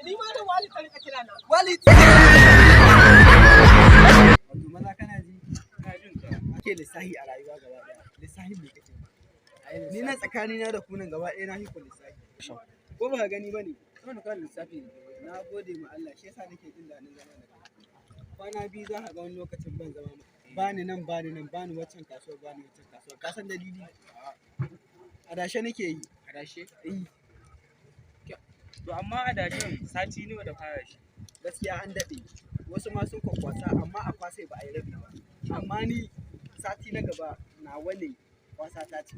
Ni ma da Wali ka rika kira na. Wali. Wato maza kana ji? Ake lissahi a rayuwa gaba ɗaya. Lissahi me kake? Ni na tsakanina da kunan gaba ɗaya na fi ku lissahi. Ko ba ka gani ba ne? Wani kan lissafi ne. Na gode ma Allah, shi yasa nake jin daɗin zama da kai. Kwana biyu za ka ga wani lokacin ban zama ma. Bani nan, bani nan, bani waccan kasuwar, bani waccan kasuwar. Ka san dalili? Adashe nake yi. Adashe? Eh. To amma adashin sati nawa da fara shi? Gaskiya an daɗe. Wasu ma sun kwakwasa, amma a kwasai ba a yi rabi ba. Amma ni sati na gaba nawa ne, kwasa ta ce.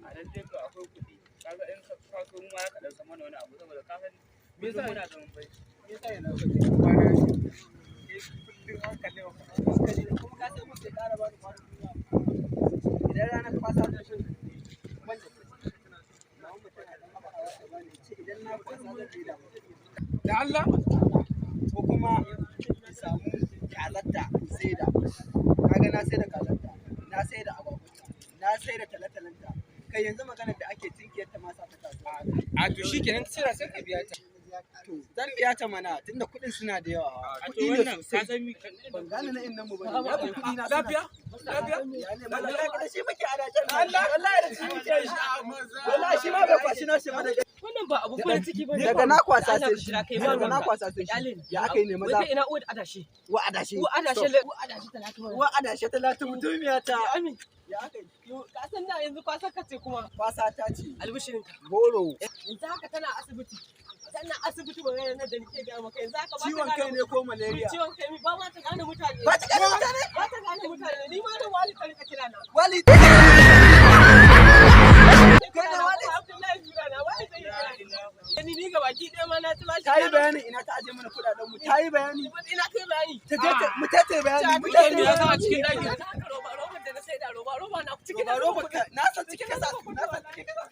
A nan dai ko akwai kuɗi. Kaga in ka kwaso mu ma ka ɗan san mana wani abu, saboda ka san me yasa muna zaman bai. Me yasa yana kake kwana biyu? Kai kullum hankali wa hankali ne, kuma ka san muke ƙara bani kwarin gwiwa. Idan ranar kwasa ta shi ban da kuɗi. Mama mu tana ɗan haɓakawa ta bani, ce idan na kwasa zan maida mata. Da Allah? Ko kuma in samu kazarta in saida. Kaga na saida kazarta, na saida agwagwarta, na saida talatalanta. Kai, yanzu maganar da ake, tinkiyar ta ma sa ta kasuwa. A to shikenan, sai sai ka biya ta. To zan biya ta mana, tunda kuɗin suna da yawa. A to Kuɗi ne wannan ka sosai. san mi Ban gane na innan mu bane. Ya fi kuɗi na suna. Lafiya? Lafiya? Ya ne wallahi da shi muke adashen nan. Wallahi da shi muke yi. Wallahi shi ma bai kwashi nashi ba daga Wannan ba abu farin ciki bane. daga na kwasa Allah sai ka shi. jira kai ba Daga na ruwanka. kwasa sai Kyale shi. ni. Ya aka yi ne Wai maza? kai, ina uwar adashi? Wa adashi. Uwar adashi, uwar adashi 30 mana. Wa adashi 30, mutumiya ta. Amin. Ya aka yi? Yo, ka san da yanzu kwasar ka ce kuma. Kwasa ta ce. Albishirinka. Goro. Yanzu haka tana asibiti. Tana asibiti, magana nan da nake gaya maka. Yanzu haka ba ta Ciwon gane kai ne ko malaria? Ciwon kai, ba ma ta gane mutane. Ba ta gane mutane? Ba ta gane mutane. Ni ma da Wali ka rika kira na. Wali. Kai ne Wali? Abdullahi jira na. Wali zai kira ni. Ni gabaki ɗaya ma na ci bashi. Ta yi bayanin ina ta aje mana kuɗaɗen mu. Ta yi bayani. Ina kai bayani. Ta je ta mu ta ta bayani. Mu ta ta Me yasa a bayani. cikin ɗaki? Yanzu haka roba roban da na saida, roba roba na cikin Roba roba ka na san cikin kasa. Na san cikin kasa.